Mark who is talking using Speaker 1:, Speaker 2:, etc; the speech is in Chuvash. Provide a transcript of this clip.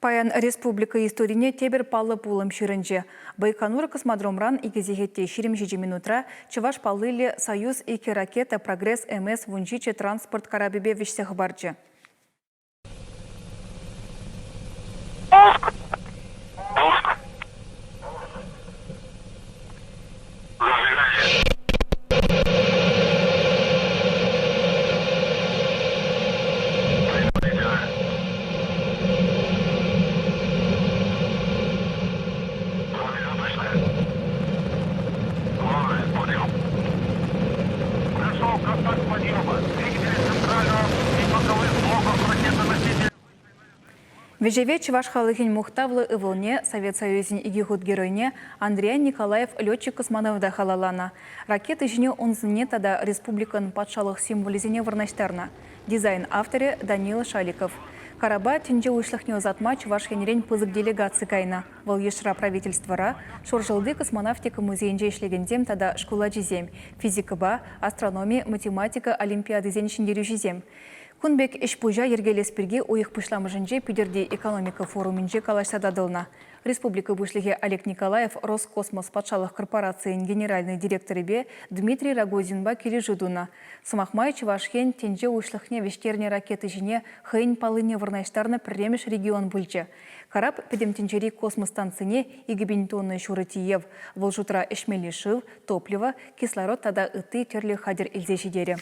Speaker 1: Паян республика историне тепӗр паллӑ пулӑм ҫырӑнчӗ. Байконур космодромран икӗ сехет те 27 минутра чӑваш паллиллӗ «Союз икӗ ракета Прогресс МС 17 транспорт карапӗпе вӗҫсе хӑпарчӗ.
Speaker 2: Пуск! Пуск! Зажигание!
Speaker 1: Вӗҫеве чӑваш халӑхӗн мухтавлӑ ывӑлне, Совет Союзӗн икӗ хут геройне Андриян Николаев летчик-космонавта халалланӑ. Ракета ҫине ун сӑнне тата республикӑн патшалӑх символӗсене вырнаҫтарнӑ. Дизайн авторӗ Данила Шаликов. Карапа тӗнче уҫлӑхне ӑсатма Чӑваш Енрен пысӑк делегаци кайнӑ. Вӑл йышра правительствӑра, Шуршӑлти космонавтика музейӗнче ӗҫлекенсем тата шкул ачисем, физикӑпа, астрономи, математика олимпиадисен ҫӗнтерӳҫисем. Кун пек ӗҫ-пуҫа йӗркелес пирки уйӑх пуҫламӑшӗнче Питӗрти экономика форумӗнче калаҫса татӑлнӑ. Республика Пуҫлӑхӗ Олег Николаев Роскосмос патшалӑх корпорацийӗн генеральнӑй директорӗпе Дмитрий Рогозинпа килӗшӳ тунӑ. Сӑмах май, Чӑваш Ен тӗнче уҫлӑхне вӗҫтернӗ ракета ҫине хӑйӗн паллине вырнаҫтарнӑ пӗрремӗш регион пулчӗ. Карап Пӗтӗм тӗнчери космос станцине 2000 тонна ҫурӑ тиев, вӑл шутра ӗҫмелли шыв, топливо, кислород тата ытти тӗрлӗ хатӗр илсе ҫитерӗ.